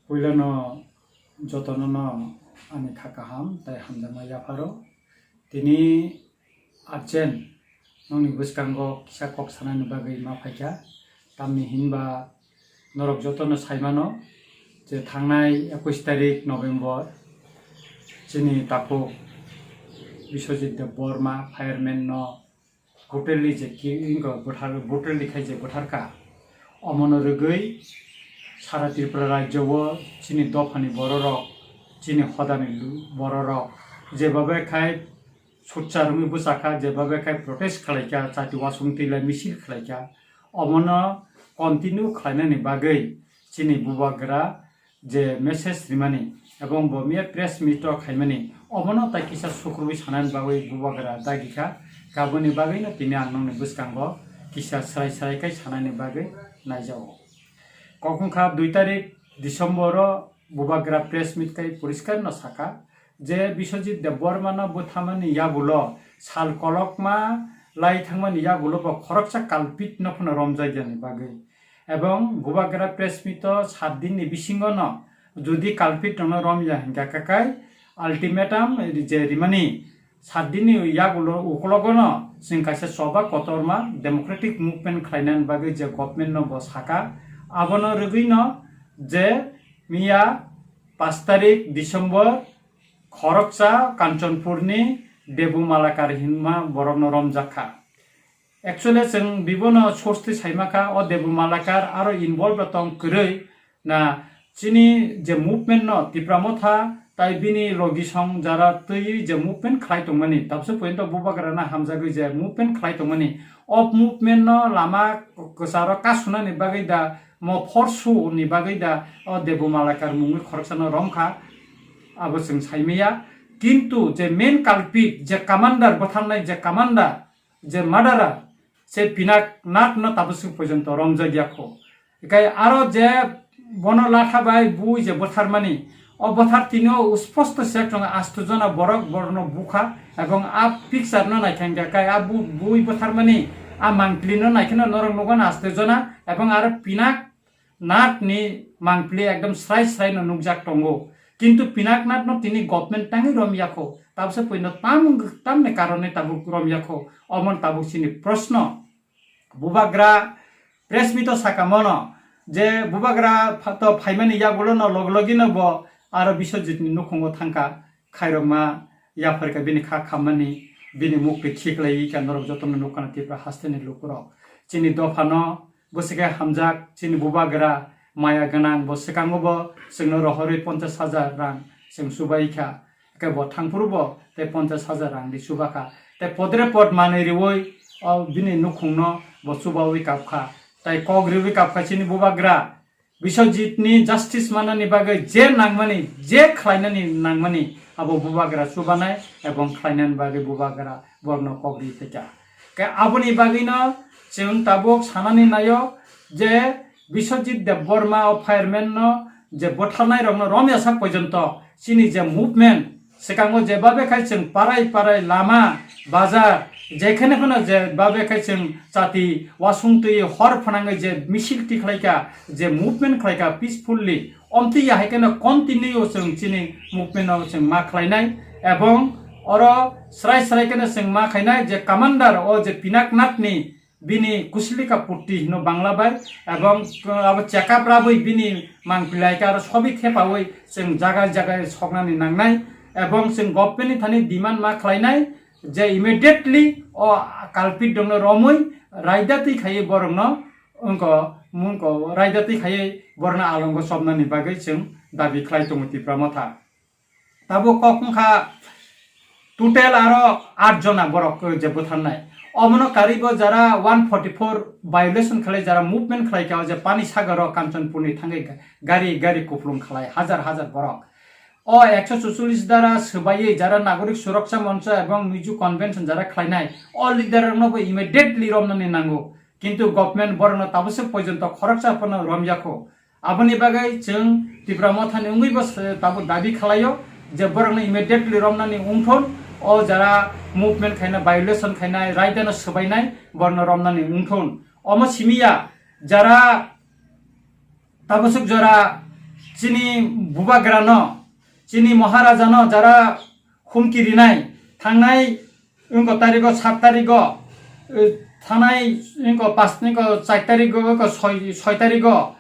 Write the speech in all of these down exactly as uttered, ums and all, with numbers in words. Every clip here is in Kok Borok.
Puilano jotono no ani kha kaham tei hamjakma yapharo. Tini urgent nokni bwskango kisa kok sanani bagwi ma phaikha. Tamni hinba norok jotono saimano je thangnai ekush tarik November chini takhuk Biswajit Debbarma fireman no brutally je ki-, ingo buthar, brutally khai je butharkha. Omono rwgwi sara Tripura rajyo o chini dophani bororok, chini hodani lu-, bororok jebabe khai sutsa rwngwi bwchakha, jebabe khai protest khlaikha, chati wasung twilai misil khlaikha. Omono continue khlainani bagwi chini bubagra je message rimani ebong bo miya press meet o khaimani, obono tai kisa sukrubwi sanani bagwi bubagra dagi kha. Kaboni bagwino tini ang nokni bwskango kisa srai srai khai sanani bagwi naijago. Kok wngkha dui tarik December o bubagra press meet khai poriskar no saka je Biswajit Debbarma no bwthamani yagulo sal kolokma lai thangmani yagulo bo khoroksa culprit no phano romjakya ni bagwi. Ebong bubagra press meet o sat din ni bisingo no jodi culprit rok no romya hinkha khe kai ultimatum je rimani sat din ni yagulo ukologo no chwng kaisa choba kotorma democratic movement khlainani bagwi je government no bo saka, abono rwgwi no je miya pash tarik December khoroksa Kanchanpur ni Debu Malakar hinma borok no romjak kha. Actually, chwng bibono source twi saimakha, o Debu Malakar aro involve tong kwrwi na chini je movement no Tipra Motha tai bini logi song jara twi je movement khlai tongmani, tabse pointo bubagra na hamjagwi je movement khlai tongmani, o movement no lama kwcharo kasunani bagwi da mo forsu ni bagwi da o Debu Malakar mungwi khoroksa no romkha, abo chwng saimaya. Kintu je main culprit, je commander, bwtharnai je commander, je murderer, se Pinaknath no tabuk swk porjonto romjak ya kho. Ekai aro je bono latha bai bui je bwtharmani, o bwthar tini o usposto se chwng asto jona borok borokno bukha, ebong a picture no naikha hingkha kai a bu-, bui bwtharmani a mangpili no naikhe no norok nugo na asto jona, ebong aro Pinak Nath ni mangpili ekdom srai srai no nukjak tongo. Kintu Pinaknath no tini government tangwi rom yakho. Tabse puino tam, tamni karone tabuk rom yakho. Omon tabuk chini proshno. Bubagra press meet o saka mono je bubagra pha-, to phaimani yagulo no log logi no bo aro Biswajit ni nukhungo thangkha. Khairokma yapharkha bini kha khammani, bini mukti khiklaiwi kha norok jotono nukha na Tipra hasteni lukurok. Chini dophano bwswkhe hamjak, chini bubagra maya gwnang, bo swkango bo chwngno rohorwi ponchash hajar rang chwng chubaikha. Khe bo thangphuru bo tei ponchash hajar rang di chubakha. Tei podre pod manwi riwi o bini nukhungno bo chubawi kapkha. Tei kok riwi kapkha chini bubagra. Biswajit ni justice manani bagwi je nangmani, je khlainani nangmani, abo bubagra chubanai ebong khlainani bagwi bubagra borokno kok ri phaikha. Khe aboni bagwino chwng tabuk sanani naio je Biswajit Debbarma o fireman no je bwtharnai rokno romya sak porjonto chini je movement, swkango jebabe khai chwng parai parai lama, bazar, jekhene phano jebabe khai chwng chati wasung twi hor phwnangwi je misil tikhlaikha, je movement khlaikha peacefully, omtwi ya hai kheno continue chwng chini movement no chwng ma khlainai, ebong oro srai srai kheno chwng ma khainai je commander o je Pinaknath ni bini kuslika putti hino Bangla bai, ebong abo check up rabwi bini mangpilai khe aro sobi thepawi chwng jaga jaga soknani nangnai, ebong chwng government ni thani demand ma khlainai je immediately o culprit rokno romwi raida twi khaiwi borokno wngko mungko raida twi khaiwi borokno alongo chopnani bagwi chwng dabi khlai tongo Tipra Motha. Tabuk kok wngkha total aro aat jona borok je bwtharnai. Omono karwibo jara one forty four violation khlai, jara movement khlai kha, o je pani sagaro Kanchanpurni thangwi ga-, gari, gari kupulung khlai, hajar hajar borok. O ekso chucholish dara swbaiwi jara Nagorik Suraksha Moncho ebong Mizo Convention jara khlainai, o leader rokno bo immediately romnani nango. Kintu government borokno tabuk se porjonto khoroksa phano romyakho. Aboni bagwi chwng Tipra Mothani wngwi bo se tabuk dabi khlaio je borokno immediately romnani wngthun, o jara movement khaina, violation khainai, raidano swbainai borokno romnani wngthun. Omo simi ya jara tabuk swk jora chini bubagrano, chini Maharajano jara humki rinai, thangnai wngko tarigo, sat tarigo, eh, thanai wngko pas, wngko char tarigo, wngko soi, soi tarigo,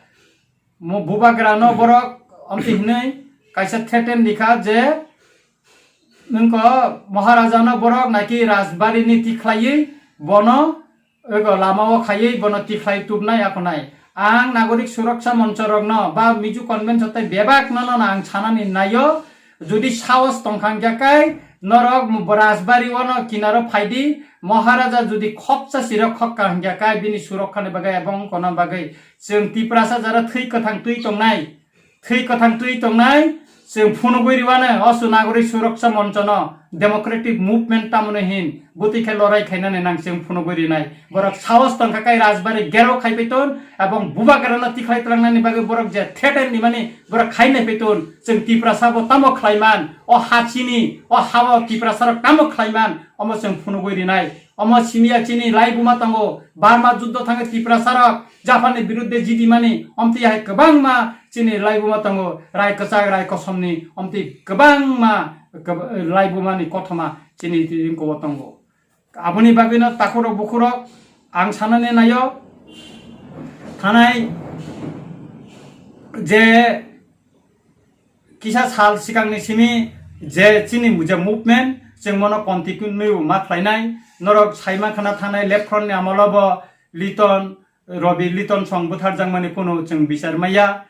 mo bubagrano borok amtwi hinwi kaisa threaten rikha je wngko Maharajano borok naki Rajbari ni tikhlaiwi bono ego lama o khaiwi bono tikhlai tubnai akhonai. Ang Nagorik Suroksha Moncho rokno ba Miju Convention tei bebak no no ang sanani naio, jodi sahos tongkha hingkha kai norok Rajbari o no kinaro phaidi, Maharaja jodi khoksa sirok khokka hingkha kai bini surokkhani bagwi ebong kona bagwi chwng Tiprasa jara thwi kwthang twi tongnai, thwi kwthang twi tongnai, chwng phunugwi riwano osu Nagorik Suroksha Monchono, democratic movement tamoni hin bwtwi khe lorai khainani nang chwng phunugwi rinai. Borok sahos tongkha kai Rajbari gero khaipai ton, ebong bubagrano tikhlai tlangnani bagwi borok je threaten rimani borok khainai pai ton, chwng Tiprasa bo tamo khlaiman, o ha chini, o ha o Tiprasa rok tamo khlaiman, omo chwng phunugwi rinai. Omo simiya chini laibuma tongo, Burma juddo thangwi Tiprasa rok Japan ni birudde jidimani, omtwi hai kwbangma chini laibuma tongo, rai kwchak, rai kosomni, omtwi kwbangma kwb-, laibumani kothoma chini ringkobo tongo. Aboni bagwino takhurok bukhurok ang sanani naio, thanai je kisa sal sikangni simi je chini je movement, chwng mono continue ma khlainai. Norok sai mankha na thanai left front ni amolo bo Liton, Robi Liton song bwtharjakmani kunu chwng bichar maya.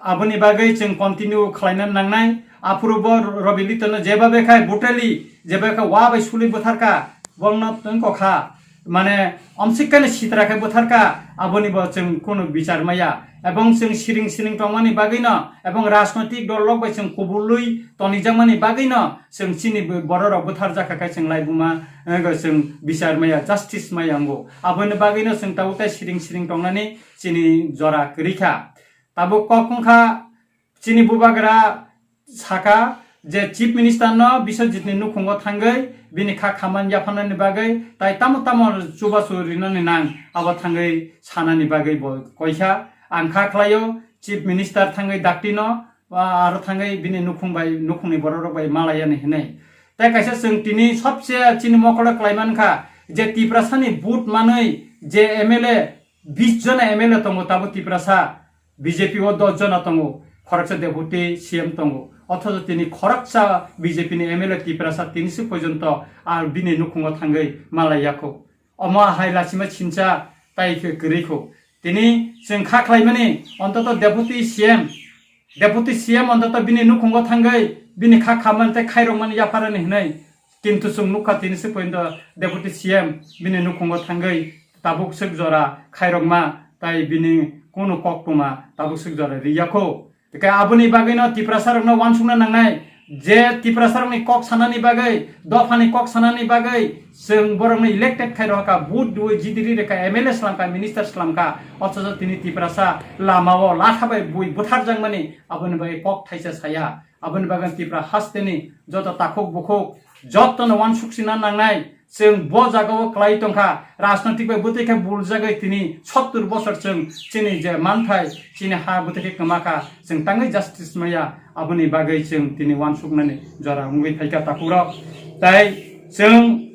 Aboni bagwi chwng continue khlaina nangnai. Aphuru bo Robi Liton no jeba bekhai brutally, jeba khe wa bai suli bwtharkha, bongno tongkokha. Mane, omsikkani sitra khe bwtharkha, aboni bo chwng kunu bichar maya. Ebong chwng siring siring tongmani bagwino, ebong rajnoitik dol rok bai chwng kubului tonijakmani bagwino, chwng chini bo-, bororok bwtharjakha khe chwng laibuma, eh, chwng bichar maya, justice maya wngo. Aboni bagwino chwng tabuk tei siring siring tongnani chini jora kwrwi kha. Tabuk kok wngkha, chini bubagra saka je Chief Minister no Biswajit ni nukhungo thangwi bini kha khaman yapharnani bagwi tai tamo tamo chubachu rinani nang abo thangwi sanani bagwi bo koikha. Ang kha khlaio Chief Minister thangwi dakti no, ah, aro thangwi bini nukhung bai, nukhungni borok rok bai malaiyani hinwi. Tai kaisa chwng tini sobse chini mokolo kwlai mankha je Tiprasa ni vote manwi je M L A bis jona M L A tongo, tabuk Tiprasa B J P o dos jona tongo, khoroksa deputy C M tongo, othocho tini khoroksa B J P ni M L A Tiprasa tini se porjonto ar bini nukhungo thangwi malai yakho. Omo hai lachima sincha tai khe kwrwi kho. Tini chwng kha khlaimani ontoto deputy C M, deputy C M ontoto bini nukhungo thangwi bini kha khamani tei khairokmani yapharani hinwi. Kintu chwng nukha tini se porjonto deputy C M bini nukhungo thangwi tabuk swk jora khairokma tai bini kunu koktwma tabuk swk jora riyakho. Tei aboni bagwino Tiprasa rokno uansukna nangnai je Tiprasa rokni kok sanani bagwi, dophani kok sanani bagwi chwng borokno elected khai rohorkha, vote dui jidiri rekha, M L A slamkha, minister slamkha, othocho tini Tiprasa lamao latha bai bui butharjakmani aboni bagwi kok thaisa saya. Aboni bagwi Tipra hasteni joto takhuk bukhuk jotono uansuk sina nangnai. Chwng bo jagao kwlai tongkha, rajnoitik bai bwtwi khe buljagwi tini sottur bosor chwng chini je manthai, chini ha bwtwi khe kwma kha, chwng tangwi justice maya, aboni bagwi chwng tini uansuknani jora wngwi phaikha takhurok. Tai chwng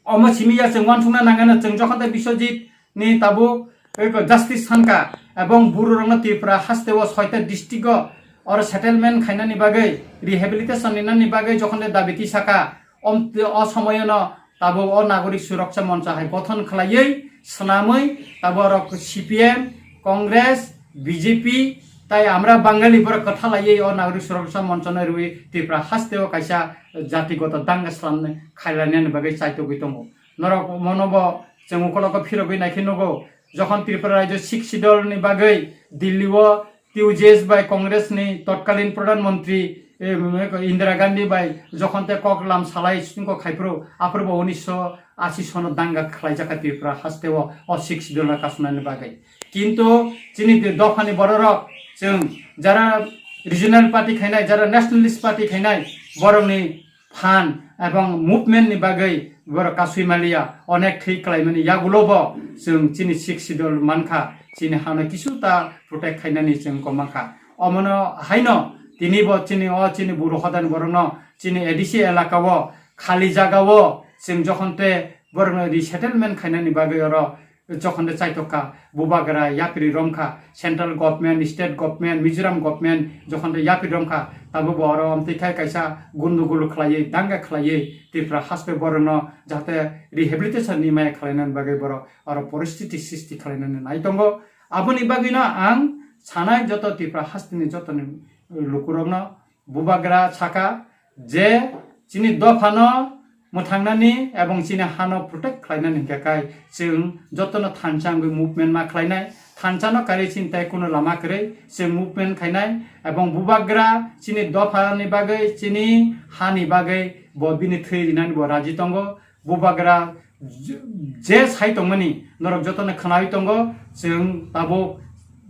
omo simi ya chwng uansukna nangano, chwng jokhon tei Biswajit ni tabuk eko justice sankha, ebong bururokno Tripura haste o soita district o oro settlement khainani bagwi, rehabilitation rinani bagwi jokhon tei dabi tisakha, om-, o somoyono tabuk o Nagorik Suraksha Moncha hai gothon khlaiwi, swnamwi, tabuk orok C P M, Congress, B J P, tai Amra Bangali borok kwthalaiwi o Nagorik Suraksha Monchano rwi Tripura haste o kaisa jatigoto danga slam khailailainani bagwi chaitugwi tongo. Norok mono bo chwng ukoloko phirogwi naikhe nugo, jokhon Tripura rajyo Sixth Schedule ni bagwi Delhi o T U J S bai Congress ni totkalin Pradhan Mantri, eh, Indira Gandhi bai jokhon tei kok lam salai singko khaiphuru, aphuru bo unisho ashi sono danga khlaijak kha Tripura haste o, o Sixth Schedule no kasumnani bagwi. Kintu chini dophani bororok chwng jara regional party khainai, jara nationalist party khainai, borokni phan ebong movement ni bagwi borok kasui maliya, onek thwi khlaimani yagulo bo chwng chini Sixth Schedule mankha, chini hano kisu ta protect khainani chwng kok mankha. Omono haino tini bo chini o chini buru hodani borokno chini A D C elaka o khali jaga o chwng jokhon te borokno resettlement khainani bagwi oro jokhon te chaitok kha, bubagra yapri rom kha, central government, state government, Mizoram government jokhon te yapri rom kha, tabuk bo oro amtwi khai kaisa gundugul khlaiwi, danga khlaiwi Tripura haste borokno jahate rehabilitation ni maya khlainani bagwi borok oro poristiti sristi khlainani nai tongo. Aboni bagwino ang sanai joto Tripura hasteni jotoni lukurokno bubagra saka je chini dophano mwthangnani ebong chini hano protect khlainani hinkhe kai chwng jotono thansa wngwi movement ma khlainai, thansano karwi chini tai kuno lama kwrwi chwng movement khainai ebong bubagra chini dophani bagwi chini hani bagwi bo bini thwi rinani bo raji tongo. Bubagra je, je sai tongmani norok jotono khwnawi tongo, chwng tabuk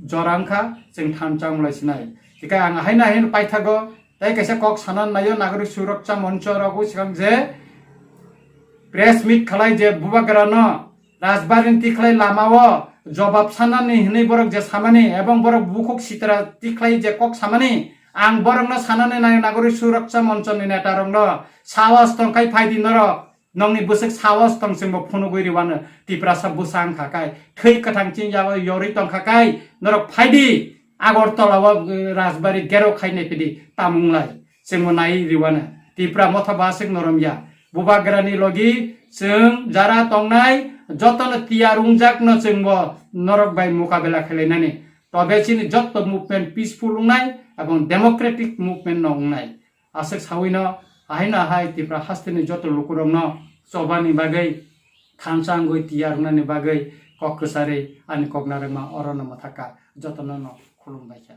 jora wngkha, chwng thansa wng lai sinai. Hikhe ang haino haino paithago, tei kaisa kok sana naio Nagorik Suraksha Moncho rok swkang je press meet khalai je bubagrano Rajbari ni tikhlai lama o jobab sanani hinwi borok je samani ebong borok bukhuk sitra tikhlai je kok samani, ang borokno sanani naio Nagorik Suraksha Moncho ni neta rokno sahos tongkhai phaidi norok. Nokni bwswk sahos tong chwngbo phunugwi rwano, Tiprasa bwsa wngkha kai, thwi kwthang chini yago yorwi tongkha kai, norok phaidi Agartala o, eh, Rajbari gero khai naipidi tamung lai, chwngbo nai rwano. Tipra motha bwswk norom ya, bubagrani logi chwng jara tongnai jotono tiyar wngjakno chwngbo norok bai mukabela khlainani. Tobe chini jotto movement peaceful wngnai ebong democratic movement no wngnai. Aswk sawino, ahaino ahai Tipra hasteni joto lukurokno chobani bagwi, thansa wngwi tiyar wngnani bagwi kok kwcharwi ani kok narwkma orono mwthaka, jotono no khulumbaikha.